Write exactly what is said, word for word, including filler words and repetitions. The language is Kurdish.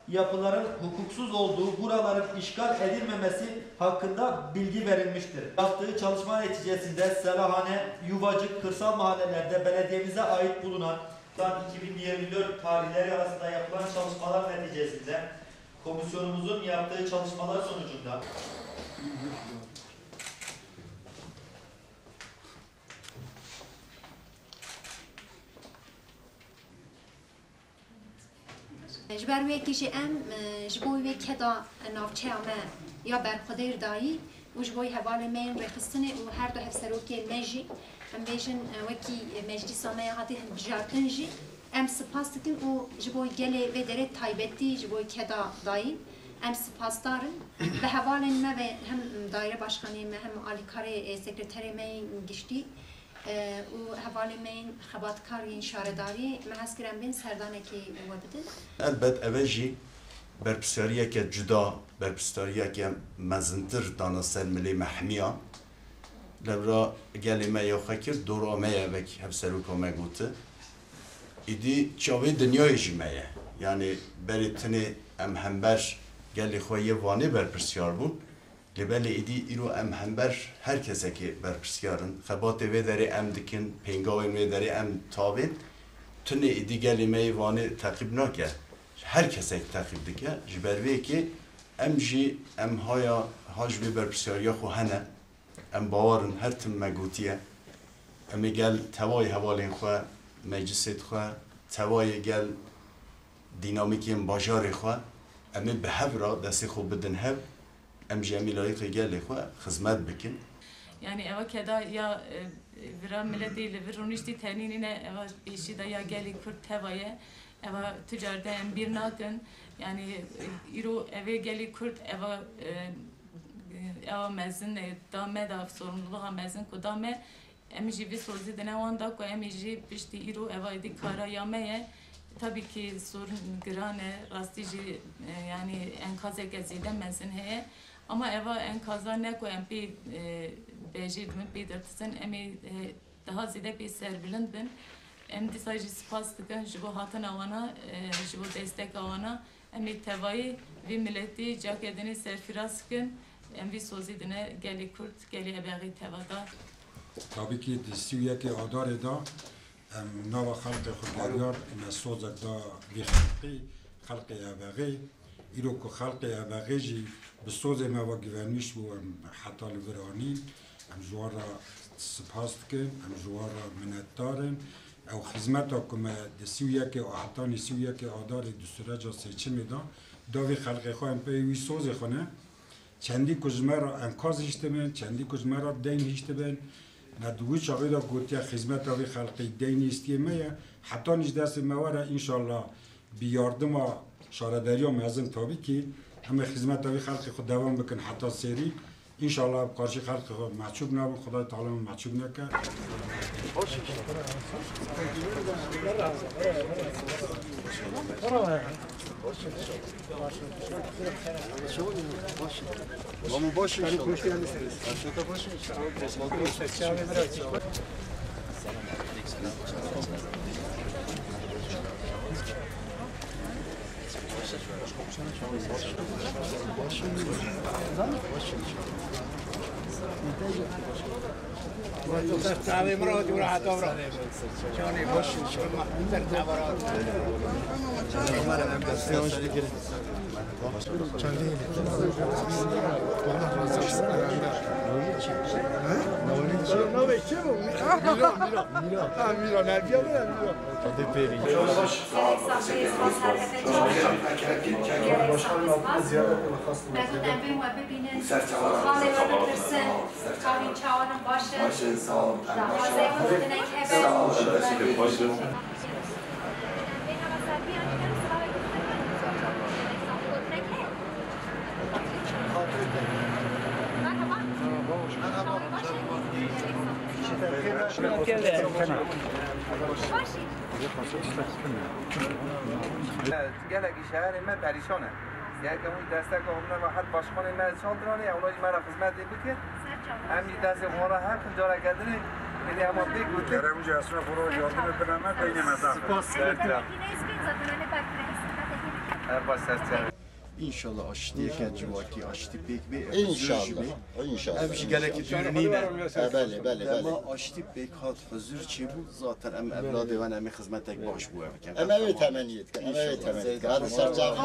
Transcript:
yapıların hukuksuz olduğu, buraların işgal edilmemesi hakkında bilgi verilmiştir. Yaptığı çalışma neticesinde Selahane, Yuvacık kırsal mahallelerde belediyemize ait bulunan iki bin yirmi dört tarihleri arasında yapılan çalışmalar neticesinde komisyonumuzun yaptığı çalışmalar sonucunda Ji ber wê yekê jî em, e, ji bo wê keda navçeya me ya berxwedêr dayî û ji bo hevalên me yên rêxistinê û her du hevserokên me jî, em bêjin, e, wekî meclîsa me ya hatî hilbijartin jî, em spas dikin û ji bo gelê vê derê taybetî ji bo keda dayî em spasdar in. Bi hevalên me ve hem daîre başkanê me hem alîkarê, e, sekreterê me yên giştî, e, û hevalên me yên xebatkar yên şaredarî me hez kir em bên serdanekê we bidin. Elbet ev e jî berpirsiyariyeke cuda, berpirsiyariyeke mezintir dana ser milê me hemiyan. Lewra gelê me ya xwe kir, dora me ye wek hevseroka me gotin. Îdî çavê dinyayê jî me ye. Yanî berê tinê em hember gelê xwe yê Wanê berpirsiyar bûn. Lê belê êdî îro em hember her kesekê berpirsiyar in. Xebatê vê derê em dikin, pêngawên vê derê em tavên. Tunê êdî gelê me yê Wanê teqîb nake. Her kesek teqîb dike. Ji ber vê yekê em jî em haya, ha ji vê berpirsiyariya xwe hene. Em bawer in her tim me gotiye. Em ê gel tevayê hevalên xwe, meclisêd xwe, tevayê gel dînamîkên bajarê xwe, em ê bi hev re destê xwe bidin hev. Em jî em ê layîqê gelê xwe xizmet bikin. Yanî eva keda ya e, vira miletê li vir rûniştî tenî nîne, eva pêşî de ya gelê Kurd teva ye. Eva tu car de em bîr nakin. Yanî e, îro evê gelê Kurd eva e, eva mezin e, da me da sorumluluğa mezin ku da me. Em jî vî sozî dine wan da ku em ê jî piştî îro eva êdî kara ya me ye. Tabî kî sorun giran e, rastî jî e, yanî enkazeke zêde mezin heye. Ama eva enkaza ne ku em pê e, bejêr dibin, pê dirtizin, em ê e, daha zêde pê serbilind bin. Em dîsa jî spas dikin ji bo hatina wana, e, ji bo desteka wana. Em ê tevayî vî miletî cake dinê serfiraz bikin. Em vî sozî dine gelê Kurd, gelê Ebexî teva da. Tabî kî di sî û yekê Adarê de em nava xelkê xwe geriyar me sozek da vî xelkî, xelkê Ebexî. Îro ku xelkê Ebexî jî bi sozê me ve givenîş bû, em heta li vir anîn. Em ji wan re spas dikin, em ji wan re minetdar in. Ew xizmeta ku me di sî û yekê hetanî sî û yekê Adarê di süreca seçimê de da vî xelkê xwe, em pey wî sozê xwe ne. Çendî ku ji me re enkaz hiştibin, çendî ku ji me re deyn hiştibin, me di wî çaxê de gotiye xizmeta vî xelkê deynî îstiyê me ye. Hetanî ji destê me were, înşallah bi yardima şaredariya mezin tabî kî em ê xizmeta vî xelkê xwe dewam bikin heta sêrî. Înşallah bi qarşî xelkê xwe mehcûb nabin, Xwedayê Teala me mehcûb neke. Ama baş inşallah. Her şey de baş inşallah. Çendî yî. Allah razı olsun. Navê çi bû? Mîro, Mîro. Mîro. Ha, Mîro, nerviya mı ya Mîro? Tadı peri. Gerek sağ ol, gerek sağ ol. Me got em bên we bibînin. Xalê me bitirsin. Karî çawanın baş in. Daxwazê xwe dikin hebe. Gelek şeherê me perîşan e. Yeke wî destek omne ve her başkanê me Çaldiranê, ewla jî me re xizmetê bike. Em jî destê xwe re her tim careke dinê, êdî hema pêk gotin. Kerem jî esnaf xwe re yardimê bine me, beynê me zaf e. Spas. Her baş ser çav. Înşallah aştiyeke civakî, aştî pêk bê, huzur jî bê. Înşallah. Ev jî gelekî dûr nîne. E, belê, belê, belê. Dema aştî pêk hat, huzur çêbû, zaten em evladê wan em ê xizmetek baş bû ev bikin. Em ê temenniyê dikin, em ê temenniyê dikin. Hadi ser çav.